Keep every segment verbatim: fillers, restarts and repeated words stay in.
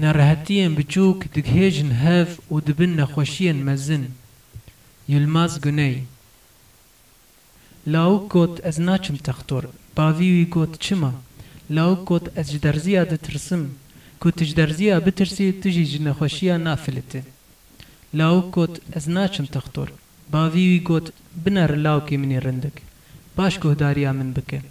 Nerehetiyên biçûk digihêjin hev û dibin nexweşiyên mezin. Yilmaz Guney. Lawik got, Ez naçim textor. Bavî wî got, Çima? Lawik got, Ez ji derziya ditirsim. Ku tu ji derziya bitirsî, tu jî ji nexweşiya nafilitî. Lawik got, Ez naçim textor. Bavî wî got, Binere lawikê min î rindik. Baş guhdariya min bike.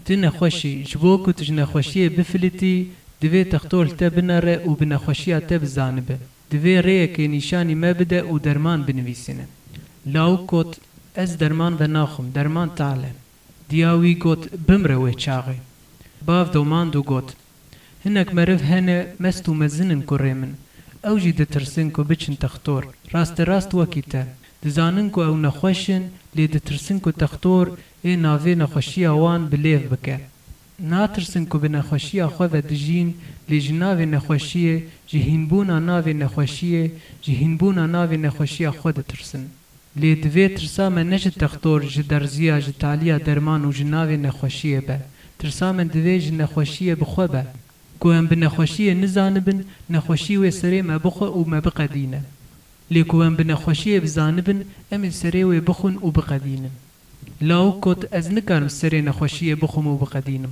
Tu nexweş î, ji bo ku tu ji nexweşiyê bifilitî, divê textor li te binere û bi nexweşiya te bizanibe. Divê rêyekê nîşanî me bide û derman binivîsîne. Lawik got, Ez derman venaxwim, derman tal e. Diya wî got, Bimre wê çaxê. Bav domand û got, Hinek meriv hene mest û mezin in kurê min. Ew jî ditirsin ku biçin textor. Rasterast wekî te. Dizanin ku ew nexweş in, lê ditirsin ku textor ê navê nexweşiya wan bi lêv bike. Natirsin ku bi nexweşiya xwe ve dijîn, lê ji navê nexweşiyê, ji hînbûna navê nexweşiyê, ji hînbûna navê nexweşiya xwe ditirsin. Lê divê tirsa me ne ji textor, ji derziya, ji taliya derman û ji navê nexweşiyê be. Tirsa me divê ji nexweşiyê bi xwe be. Ku em bi nexweşiyê nizanibin, nexweşî wê serê me bixwe û me biqedîne. Lê ku em bi nexweşiyê bizanibin, em ê serê wê bixwin û biqedînin. Lawik got, Ez nikarim serê nexweşiyê bixwim û biqedînim.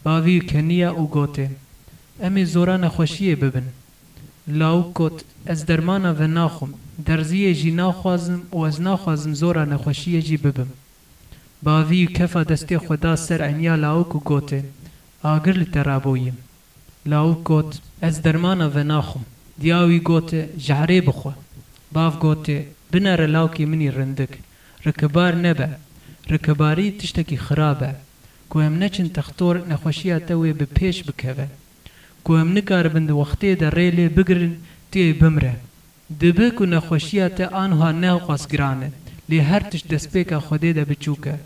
Bavî keniya û gotê, Em ê zora nexweşiyê bibin. Lawik got, Ez dermana venaxwim, derziyê jî naxwazim û ez naxwazim zora nexweşiyê jî bibim. Bavî kefa destê xwe da ser eniya lawik û gotê, Agir li te rabûyî. Lawik got, Ez dermana venaxwim. Diya wî gotê, Ji herê bixwe. Bav gotê, Binere lawikê min î rindik. Rikebar nebe. Rikebarî tiştekî xirab e. Ku em neçin textor, nexweşiya te wê bi pêş bikeve. Ku em nikaribin di wextê de rê lê bigirin, tu yê bimre. Dibe ku nexweşiya te anha ne qas giran e, lê her tişt destpêka Xwedê de biçûk e.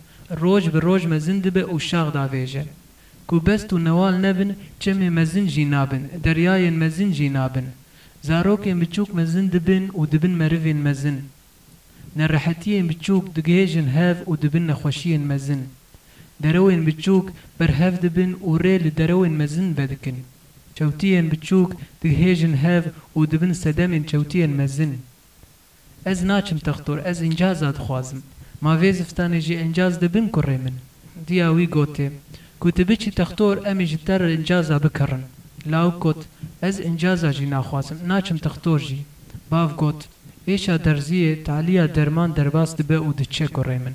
Roj bi roj mezin dibe û şax davêje. Ku best û newal nebin, çemê mezin jî nabin, deryayên mezin jî nabin. Zarokên biçûk mezin dibin û dibin merivên mezin. Nerehetiyên biçûk digihêjin hev û dibin nexweşiyên mezin. Derewên biçûk berhev dibin û rê li derewên mezin vedikin. Çewtiyên biçûk digihêjin hev û dibin sedemên çewtiyên mezin. Ez naçim textor, ez încaza dixwazim. Ma vê ziftanê jî encaz dibin kurê min? Diya wî gotê, Ku tu biçî textor, em ê ji te re encaza bikirin. Lawik got, Ez encaza jî naxwazim, naçim textor jî. Bav got, Êşa derziyê, taliya derman derbas dibe û diçe kurê min.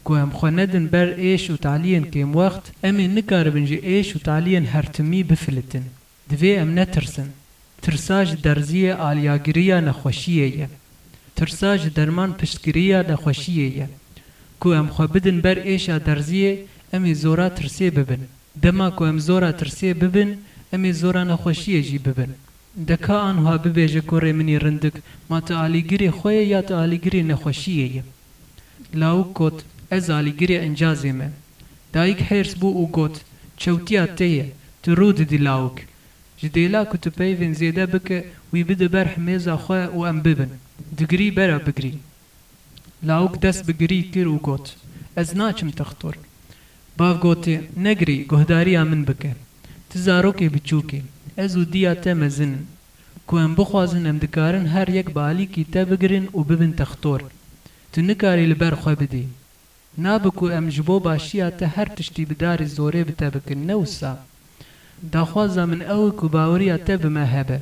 Ku em xwe nedin ber êş û taliyên kêmwext, em ê nikaribin ji êş û taliyên hertimî bifilitin. Divê em netirsin. Tirsa ji derziyê aliyagiriya nexweşiyê ye. Tirsa ji derman piştgiriya nexweşiyê ye. Ku em xwe bidin ber êşa derziyê, em ê zora tirsê bibin. Dema ku em zora tirsê bibin, em ê zora nexweşiyê jî bibin. De ka anha bibêje kurê min î rindik, ma tu alîgirê xwe yê ya tu alîgirê nexweşiyê yî? Lawik got, Ez alîgirê encazê me. Dayik hêrs bû û got, Çewtiya te ye, tu rû didî lawik. Ji dêla ku tu peyvên zêde bike, wî bide ber himêza xwe û em bibin. Digirî bera bigirî. Lawik dest bi girî kir û got, Ez naçim textor. Bav gotê, Negirî, guhdariya min bike. Tu zarokê biçûk î. Ez û diya te mezin in. Ku em bixwazin, em dikarin her yek bi alîkî te bigirin û bibin textor. Tu nikarî li ber xwe bidî. Nabe ku em ji bo başiya te her tiştî bi darê zorê bi te bikin, ne wisa? Daxwaza min ew e ku baweriya te bi me hebe.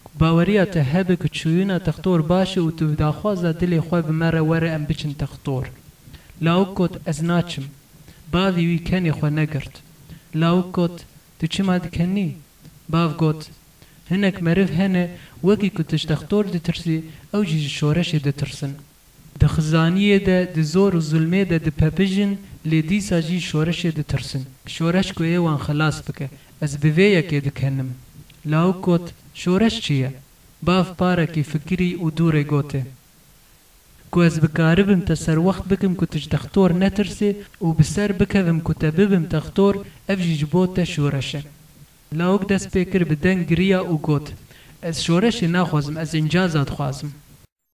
Ku baweriya te hebe ku çûyîna textor baş e û tu bi daxwaza dilê xwe bi me re were em biçin textor. Lawik got, Ez naçim. Bavî wî kenê xwe negirt. Lawik got, Tu çima dikenî? Bav got, Hinek meriv hene, wekî ku tu ji textor ditirsî, ew jî ji şoreşê ditirsin. Di xizaniyê de, di zor û zulmê de dipepijin, lê dîsa jî şoreşê ditirsin. Şoreş ku ê wan xelas bike. Ez bi vê yekê dikenim. Lawik got, Şoreş çi ye? Bav parekî fikirî û dûrê gotê, Ku ez bikaribim te serwext bikim ku tu ji textor netirsê û bi ser bikevim ku te bibim textor, ev jî ji bo te şoreş e. Lawik dest pê kir bi deng giriya û got, Ez şoreşê naxwazim, ez încaza dixwazim.